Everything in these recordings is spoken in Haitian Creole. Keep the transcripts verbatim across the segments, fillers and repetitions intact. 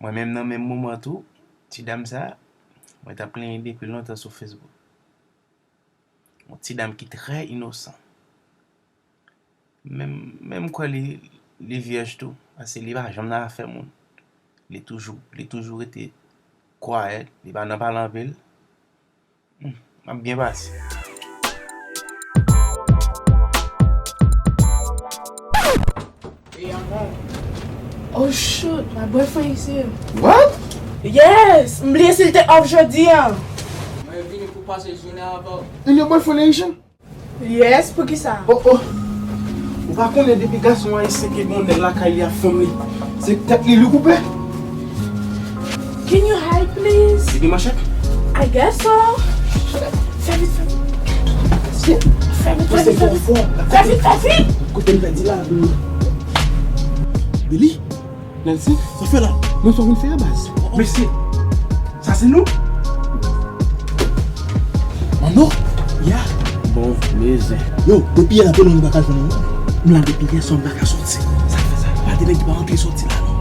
Mwen menm nan menm moman tou, ti dam sa, mwen t ap plenyen depi lontan sou Facebook. Yon ti dam ki trè inosan. Menm, menm kwè li, li vyèj tou, paske li pa janm nan afè moun. Li toujou, li toujou rete kwayèt, li pa nan pale anpil. Hmm, m ap byen pase. Oh shoot, my boyfriend is here. What? Yes, m bliye si l te off jodi a. Mwen vini pou pase jounen avè w. And your boyfriend Asian? Yes, poukisa? Oh oh. Ou pa konnen depi gason ayisyen ke gen yon nèg lakay li ak fanm li, se tèt li li koupe? Can you hide, please? Li gen manchèt? I guess so. Fè vit, fè vit. Fè vit, fè vit, fè vit. Fè vit, fè vit. Kote m pèdi la? Billy? Nancy? Sa fè la? Mwen sa vin fè a baz. Mesye, sa se nou? Manno? Ya. Bon, mezi. Yo, depi yè la pele nou pa ka jwenn nou. M la depi yè swa m pa ka soti. Sa fè sa? Pa de nèg ki pa antre soti la non.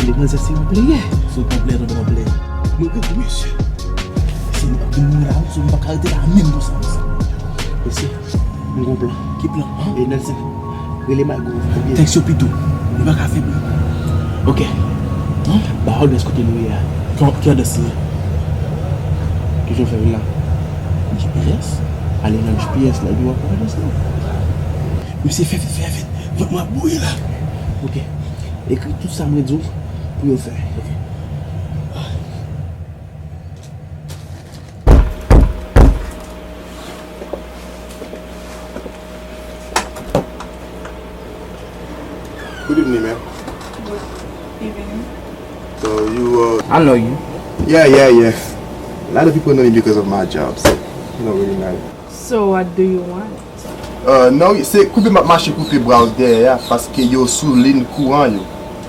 Demanzè se yon pleyè. Se yon pleyè, se yon pleyè. Mwen gwo mesye. Se nou pa vin mouri la, so nou pa ka rete la menm konsa. Mesye, m gon plan. Ki plan? E Nelson, rele Mago. Tèks yo pito. Nou pa ka fè bri. Ok. Ba adrès kote nou ye a. Ki adrès li ye? Ki jan fè vin la? G P S? Ale nan G P S la epi w ap wè adrès la. Mesye, fè vit, fè vit. Vant mwen ap bouyi la. Ok. Ekri tout sa mwen di w pou yo fè. Ok. Good evening, ma'am. Good evening. So you, uh, I know you. Yeah, yeah, yeah. A lot of people know me because of my job, so you don't really matter. So what do you want? Uh, no, se koupe m ap mache koupe bra w dèyè a, paske yo sou liy kouran yo.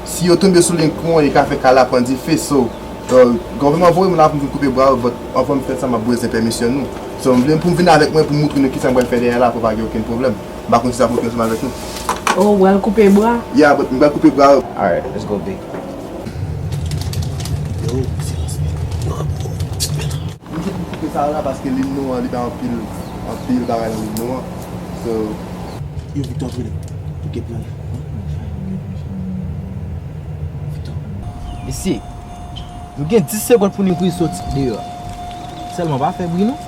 Si yo tonbe sou liy kouran, yo ka fè kay la pran dife, so, uh, gouvènman voye m la pou m vin koupe bra w, but anvan m fè sa, m ap bezwen pèmisyon nou. So, m vle pou m vin avèk mwen pou m montre nou kisa m pral fè dèyè la pou pa gen okenn pwoblèm. M pa konn si sa pou okenn ansanm avèk nou. Oh, w pral koupe bra? Yeah, but m pral koupe bra w. Alright, let's go, big. Yo, silans. M te pou koupe sa la paske liy nou an, li bay anpil, anpil bagay nan liy nou an. So, Yo, Victor, antre la. Pou ke plan la. Mesye, nou gen dis segonn pou nou kouri soti deyò. Sèlman pa fè bri non.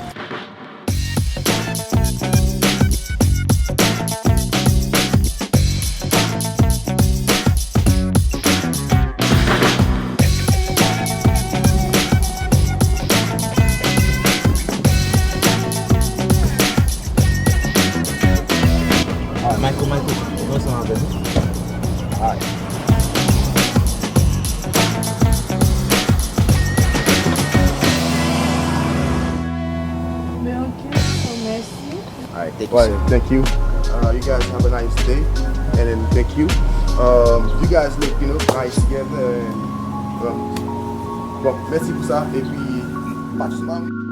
Alright, Michael, Michael, nou ansanm avè nou. Alright. Ben ok, so mèsi. Alright, thank you, well, sir. Thank you. Uh, you guys have a nice day, and then thank you. Um, you guys look, you know, nice together, and, um, bon, mèsi pou sa, epi pa tout mal.